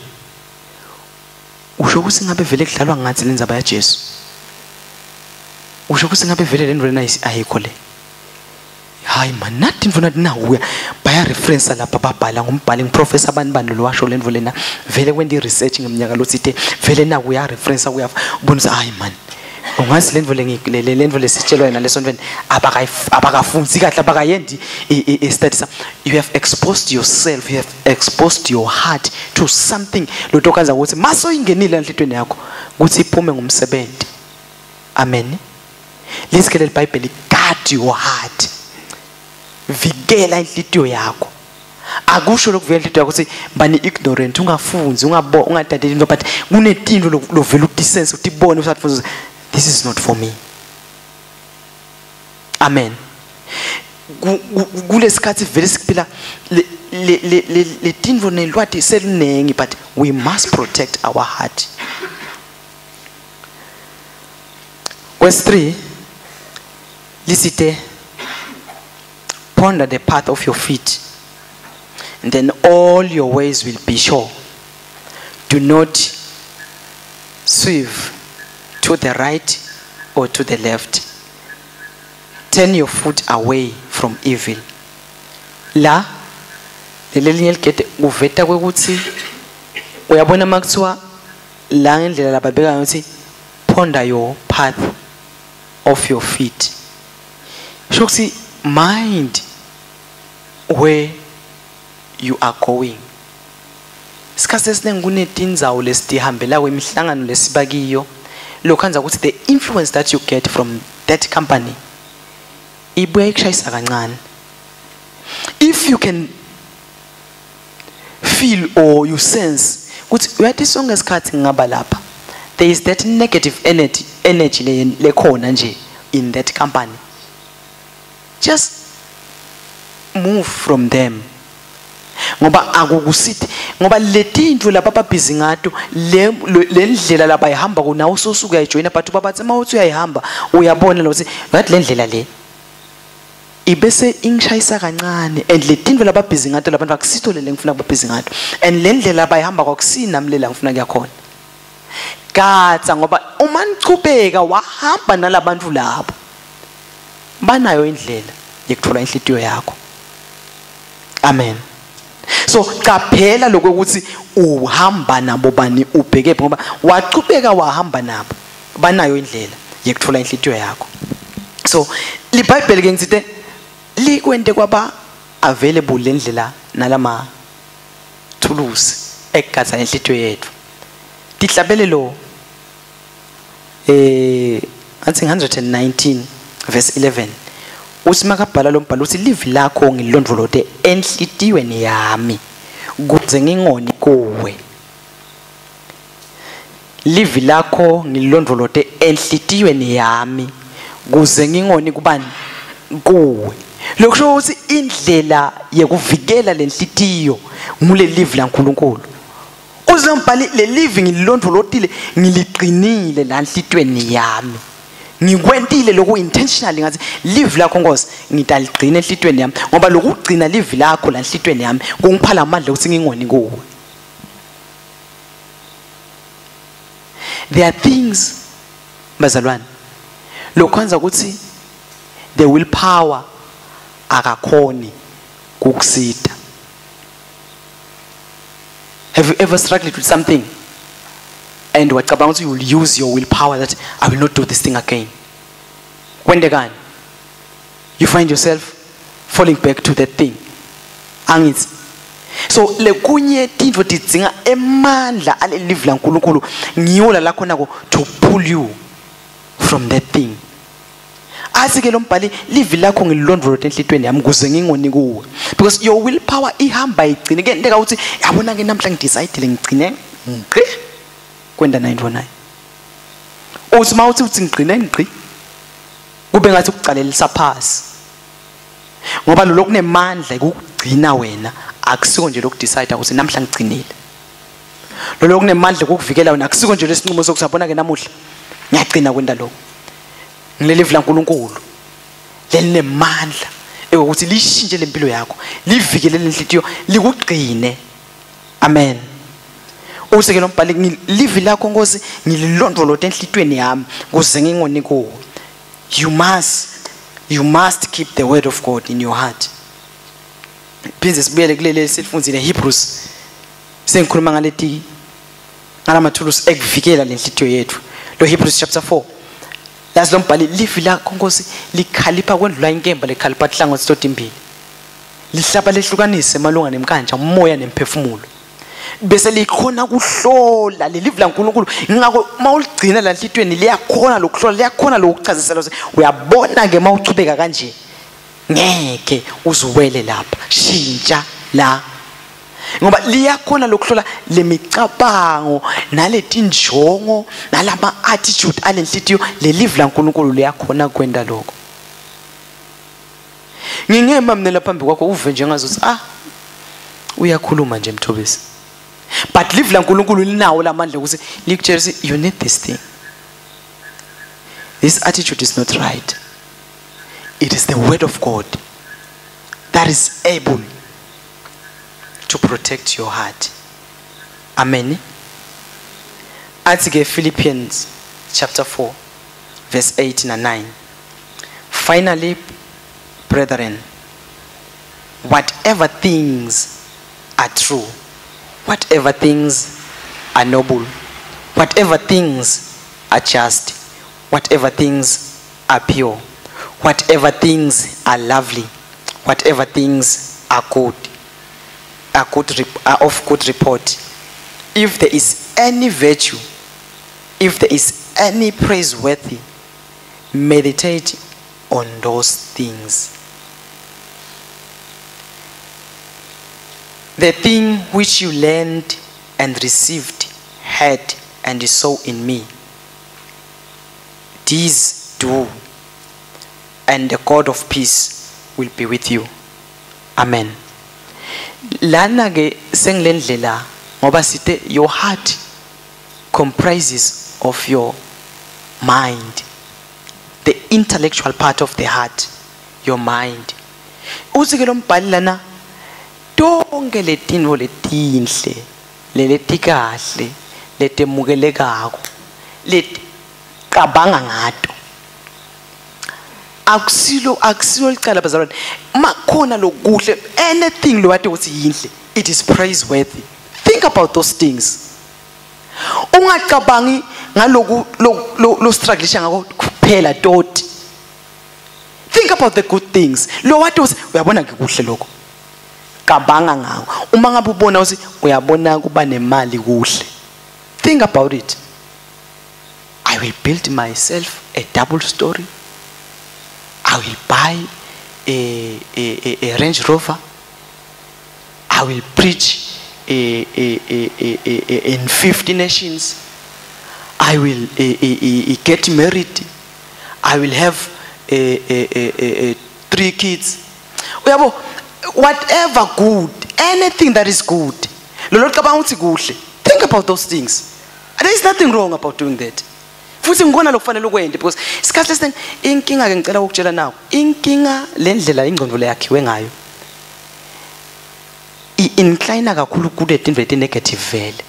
usho ukuthi ngabe vele kudlalwa ngathi le ndzaba yaJesu, usho ukuthi ngabe vele le nto lena ayikho le. Hayi man, nathi mfuna nakuya baya reference lapha, babhala ngumbhali ngiprofessor abantu bani lo washo le nto lena, vele kwenta i-research ngeminyaka lotsite, vele nakuya reference kuya ubona ukuthi hayi man, ungazi le nto le nto lesitshelwa yona lesontweni abakafunzi kahle, abakayendi i-study. You have exposed yourself, you have exposed your heart to something lotho kanza ukuthi masoyingenile enhlitweni yakho ukuthi iphume ngumsebenzi. Amen. Lisikele iBhayibheli, guard your heart, vikela inhlitiyo yakho. Akusho lokuvikela inhlitiyo yakho ukuthi bani ignorant, ungafunzi, ungabo, ungathathi into, but kunetinto lovela utisense, utibone usathi this is not for me. Amen. Kulesikhathi vele siphila le tinto nelwati selinengi, but we must protect our heart. Verse 3 lisite, ponder the path of your feet, and then all your ways will be sure. Do not swerve to the right or to the left. Turn your foot away from evil. La lelelinye ligede uveta kwekuthi Uyabona makuthiwa la ngendlela lababeka ukuthi ponder your path of your feet, sho ukuthi mind where you are going. Isikhathi esiningi kunetindzawo lesitihambelako, imihlangano lesiba kiyo, lokhanza ukuthi the influence that you get from that company ibuya ikushayisa kancane. If you can feel or you sense ukuthi uyathi sonke isikhathi ngingaba lapha, there is that negative energy lekhona nje in that company, just move from them. Ngoba akukusithi, ngoba letintfo laba ababhizi ngato, le ndlela labayihamba kunawo ususuke uyayijoyina, but babathi uma uthi uyayihamba uyabona lo ukuthi ngathi le ndlela le ibese ingishayisa kancane, and le tintfo lababhizi ngato labantu akusitho le ngifuna kubabhizi ngato, and le ndlela abayihamba kwakusinami le la ngifuna kuyakhona. Gatsa, ngoba uma nichubeka wahamba nalabantu labo, banayo indlela yekuthola inhlitiyo yakho. Amen. So qaphela lokho ukuthi uhamba nabo bani, ubheke, ngoba wachubeka wahamba nabo, banayo indlela yekuthola inhlitiyo yakho. So liBhayibheli ke ngitsite likwente kwaba available le ndlela nalama thulusi ekugatsa inhlitiyo yethu. Tihlabelelo athi 119 verse 11, uthi makabhala lo mbhalo uthi livi lakho ngilondvolote enhlitiyweni yami kuze ngingoni kuwe. Livi lakho ngilondvolote enhlitiyweni yami kuze ngingoni kubani? Kuwe. Lokusho ukuthi indlela yekuvikela lenhlitiyo ngule livi laNkulunkulu. Uzombhali le livi ngilondvolotile, ngiligcinile la enhlitiyweni yami, ngikwentile lokhu intentionally, ngathi livi lakho Nkosi ngitaligcina enhlitiyweni yami, ngoba lokugcina livi lakho la enhlitiyweni yami kungipha lamandla ukuthi ngingoni kuwe. There are things bazalwane lokwenza ukuthi the willpower akakhoni kukusita. Have you ever struggled with something and wacabanga ukuthi you will use your willpower that I will not do this thing again? Kwendekani? You find yourself falling back to that thing. Angithi so lekunye tintfo tidzinga emandla alelivi laNkulunkulu, ngiyo la khona to pull you from that thing. Athi ke lo mbhali livi lakho ngilondvolote enhlitiyweni yami kuze ngingoni kuwe, because your willpower ihamba igcine ke ndeka uthi yabona ke namhla ngidecide ngigcine ngqi kwenda 949. Uthi mawuthi uthi ngigcine ngqi kube ngathi ukucalelisa phasi, ngoba lo lokunemandla ukugcina wena akusiko nje lokudecide ukuthi namhla ngigcinile. Lo lokunemandla ukukuvikela wena akusiko nje lesinqumo sokuthi yabona ke namuhla ngiyagcina kwenda lokho. Ngilelivi laNkulunkulu lelinemandla ukuthi lishintshe lempilo yakho, livikele lenhlitiyo, likugcine. Amen. Uthi ke lo mbhali livi lakho Nkosi ngililondvolote enhlitiyweni yami kuze ngingoni kuwe. You must keep the word of God in your heart. Phinde sibuyele kuleli silifundzile Hebrews, sengikhuluma ngaleti ngalamathulusi ekuvikela lenhlitiyo yethu. Lo Hebrews chapter 4 lazi lo mbhali livi lakho Nkosi likhalipha kwendlula inkemba lekhalipha hlangothi totimbili, lihlaba lehlukanise malunga nemkanja umoya nemphefumulo, bese likhona kuhlola lelivi laNkulunkulu. Ngakho mawuligcina la enhlitiyweni liyakhona lokuhlola, liyakhona lokuchazisela. Uyabona ke mawuchubeka kanje ngeke uzuwele lapha, shintsha la, ngoba liyakhona lokuhlola lemicabango naletinjongo nalama attitude alenhlitiyo. Lelivi laNkulunkulu liyakhona kwenda lokho. Ngingema mina lapha phambi kwakho uve nje ngazuthi uyakhuluma nje Mthobisi, but livi laNkulunkulu linawo lamandla ukuthi likutshele ukuthi you need this thing, this attitude is not right. It is the word of God that is able to protect your heart. Amen. Athi ke Philippians chapter 4 verse 8 and 9, finally brethren, whatever things are true, whatever things are noble, whatever things are just, whatever things are pure, whatever things are lovely, whatever things are good, are of good report, if there is any virtue, if there is any praiseworthy, meditate on those things. The thing which you learned and received, heard, and saw in me, these do, and the God of peace will be with you. Amen. Lana ke sengilendlela ngoba sithe your heart comprises of your mind, the intellectual part of the heart, your mind. Uthi ke lo mbhali lana tonke letintfo letinhle leletikahle letemukelekako leticabanga ngato akusilo licala bazalwane. Makhona lokuhle, anything lowati ukuthi yinhle, it is praiseworthy. Think about those things. Ungacabangi ngaloku lo strugglisha ngako kuphela toti. Think about the good things. Lowati ukuthi uyabona ngikuhle lokho, cabanga ngako. Uma ngabe ubona ukuthi uyabona kuba nemali kuhle, think about it. I will build myself a double story. I will buy a Range Rover. I will preach in 50 nations. I will get married. I will have 3 kids. Uyabo, whatever good, anything that is good, lolo cabanga ukuthi kuhle, think about those things. There is nothing wrong about doing that. Futhi ngibona lokufanele ukwente because isikhathi lesi inkinga ke ngicela ukutshela nawo, inkinga lendlela ingqondo leyakhiwe ngayo i-incline kakhulu kule tintfo leti negative vele.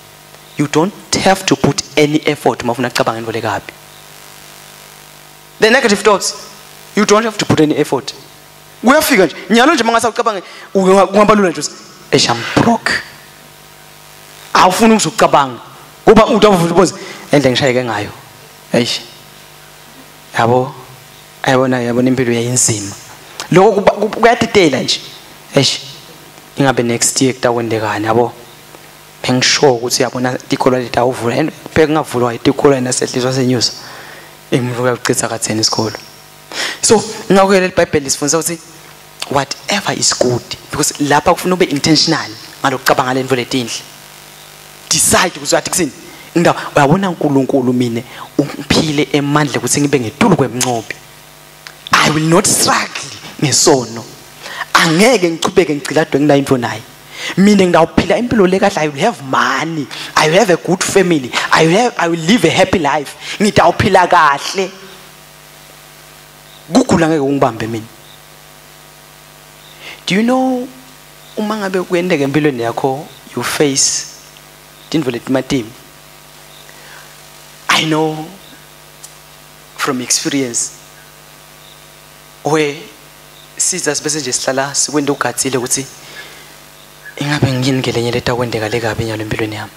You don't have to put any effort uma ufuna kucabanga intfo lekabi. The negative thoughts, you don't have to put any effort. Kuyafika nje nyalo nje mangase ucabange kungaba lula nje, eish, I'm broke. Awufuni ukucabanga kuba utawuvuza endle ngishayeke ngayo. Eish, yabo, ayibona yabona impilo yayinzima. Lokho kuyatitela nje. Eish, ingabe next year kutakwendekani yabo. Bengisho ukuthi yabona tikolo letawuvula and phela kungavulwa itikolo nasehliswa senyusa. Engivuka ukuchitha katheni isikolo. So ngakho ke leli lisifundisa ukuthi whatever is good, because lapha kufuna ube intentional ngalokucabanga lento letinhle. Decide ukuthi athi kusini indawo uyabona uNkulunkulu mine ungiphile emandla ukuthi ngibe ngetulu kwemncobi. I will not struggle ngesono. Angeke ngichubeke ngiciladwe ngina into naye. Mina ngidawuphila impilo le kahle. I will have money, I will have a good family, I will live a happy life. Ngidawuphila kahle. Kugula ngeke ungibambe mina. Do you know uma ngabe kwendeka empilweni yakho you face tintfo letimatima? I know from experience where siza sibese nje sihlala sikwenda ugatsile ukuthi ingabe ngiyini ke lenye leta kwendeka lekabi nyalo empilweni yami.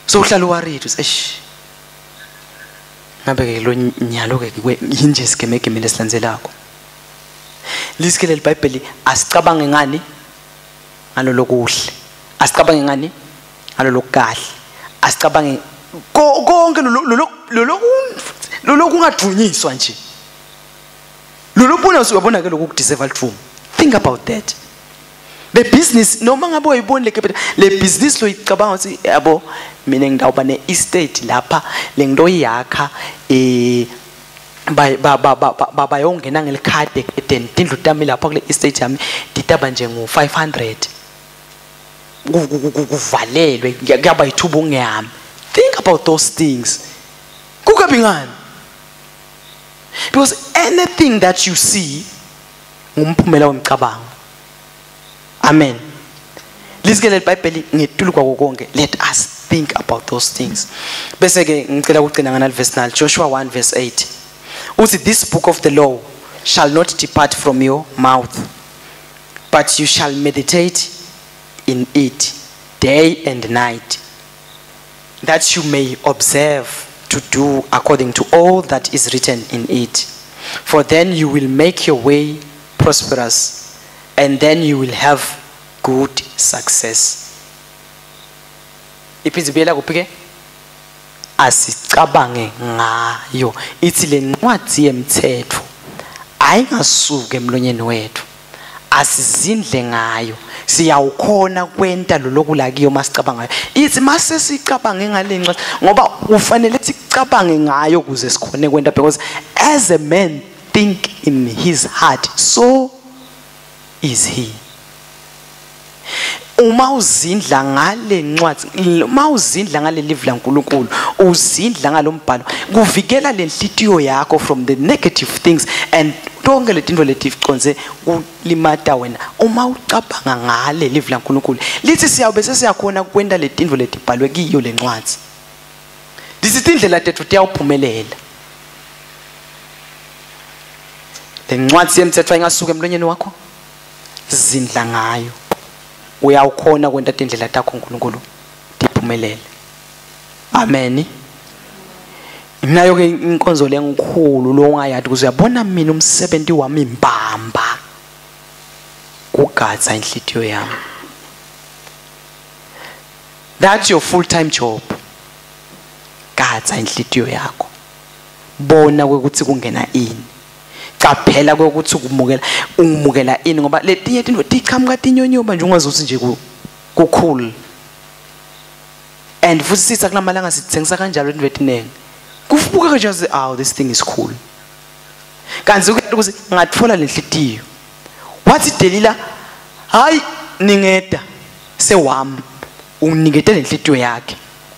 So uhlala worried uthi eish, ngabe ke lo nyalo ke yinje sigemegeme lesilandzelako. Lisikele leBhayibheli asicabange ngani ngalolokuhle, asicabange ngani ngalolokukahle, asicabange konke lolokungadunyiswa nje. Lolobona usubona ke lokudeserve lithumo. Think about that. The business noma ngabe uyibona le capital le business lo icabanga ukuthi yabo mina ngidawuba ne estate lapha le ngidoyakha bayongena ngelikhadi then tindlu tami lapha kule estate yami ditaba nje ngo 500 kuvalelwe kuyaba ithuba ungeyami. Think about those things. Kukabi ngani? Because anything that you see ngumphumela womcabango. Amen. Lisikele iBhayibheli ngetulu kwako konke. Let us think about those things. Bese ke ngicela ukugcina ngana verse 9, Joshua 1 verse 8. Uthi this book of the law shall not depart from your mouth, but you shall meditate in it day and night, That you may observe to do according to all that is written in it. For then you will make your way prosperous, and then you will have good success. Iphindze ibuyela kuphi ke? Asicabange ngayo. Ithi le ncwadi yemthetho ayingasuki emlonyeni wethu, asizindle ngayo, siyawukhona kwenta loloku la kiyo masicabangayo. Ithi mase sicabange ngale ncwadi, ngoba kufanele sicabange ngayo ukuze sikhone kwenta, because as a man think in his heart, so is he. Uma uzindla ngale ncwadi, uma uzindla ngale live laNkulunkulu, uzindla ngalombhalo, kuvikela lenhlitiyo yakho from the negative things and tonke letinto leticonze kulimata wena. Uma ucabanga ngale live laNkulunkulu, lithi siyawube sesiyakhona kwenta letinto letibhalwe kiyo lencwadi. Lithi tindlela tethu tiyawuphumelela. Lencwadi yemthetho ayingasuka emlonyeni wakho, zindla ngayo, uyawukhona kwenta tindlela takho uNkulunkulu tiphumelele. Amen. Nayo ke inkonzo lenkulu lo ungayati ukuze uyabona mina umsebenzi wami imbamba kugatsa inhlitiyo yami. That's your full time job. Gatsa inhlitiyo yakho, bona ukuthi kungena ini, qaphela ukuthi kumukela ungimukela ini, ngoba letinye tinto tiqhamuka tinyonyoba nje ungazuthi nje kukhulu. And futhi sitha kulamalanga sithengisa kanjalo into etinengi, kufubuka nje nje, oh, this thing is cool. Kanti ukuthi ngathola lenhlitiyo, wathi Delila, hayi ningeda sewami, unginikete lenhlitiyo yakhe.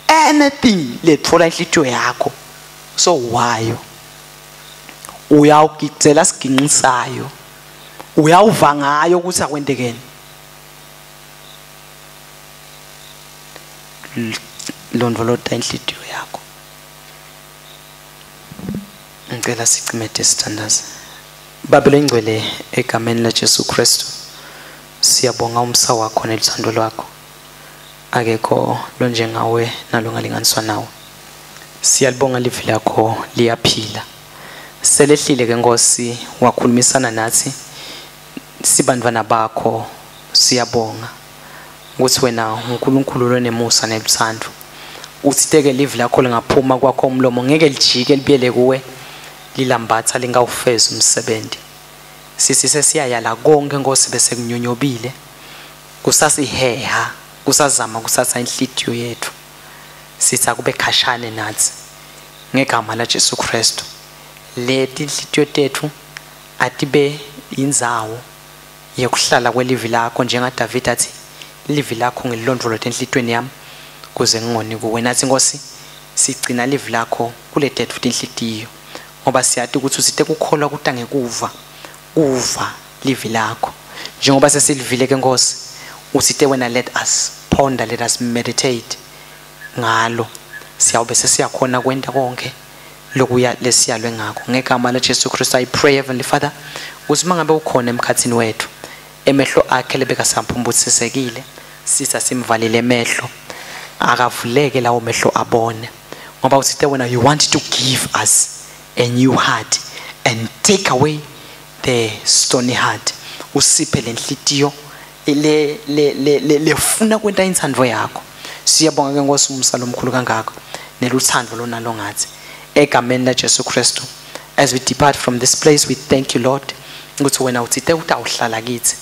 Anything lethola inhlitiyo yakho so wayo, uyawugicela siginqisayo, uyawuva ngayo ukuthi akwentekeni. Londvolota inhlitiyo yakho. Ngicela sicimete sithandaze. Baba lengcwele, egameni la Jesu Kristu, siyabonga umsa wakho neluthando lwakho. Akekho lonjengawe nalongalinganiswa nawe. Siyalibonga livi lakho, liyaphila. Selehlile ke Nkosi, wakhulumisana nathi sibantwana bakho. Siyabonga ukuthi wena uNkulunkulu lonemusa neluthando. Uthiteke livi lakho lingaphuma kwakho umlomo, ngeke lijike libuyele kuwe lilambatha lingawufezi umsebenzi. Sisi sesiyayala konke Nkosi bese kunyonyobile, kusasiheha, kusazama kusatha inhlitiyo yethu. Sithi akube khashane nathi ngegama la Jesu Kristu. Leti inhlitiyo tethu atibe indzawo yekuhlala kwelivi lakho, njengaDavid athi livi lakho ngilondvolote enhlitiyweni yami kuze ngingoni kuwe. Nathi Nkosi sigcina livi lakho kule tetfu tinhlitiyo, ngoba siyati ukuthi usite kukholwa kuta ngekuva, kuva livi lakho. Njengoba sesilivile ke Nkosi, usite wena let us ponder, let us meditate ngalo, siyawube sesiyakhona kwenta konke lokuya lesiyalwe ngakho. Ngegama la Jesu Kristu I pray, Heavenly Father, ukuthi mangabe ukhona emkhathini wethu, emehlo akhe lebekasamphumbutsisekile, sitha simvalile emehlo, akavuleke lawo mehlo abone, ngoba uthite wena you want to give us a new heart and take away the stony heart. Usiphe lenhlitiyo le le le lefuna kwenta intsandvo yakho. Siyabonga ke Nkosi umsa lomkhulu kangako neluthando lonalo ngathi, egameni la Jesu Kristu. As we depart from this place, we thank you, Lord, ukuthi wena uthite utawuhlala kithi,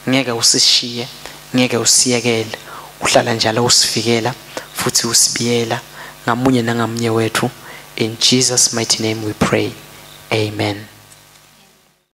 ngeke usishiye, ngeke usiyekele, uhlala njalo usivikela futhi usibiyela ngamunye nangamunye wethu. In Jesus' mighty name we pray, amen.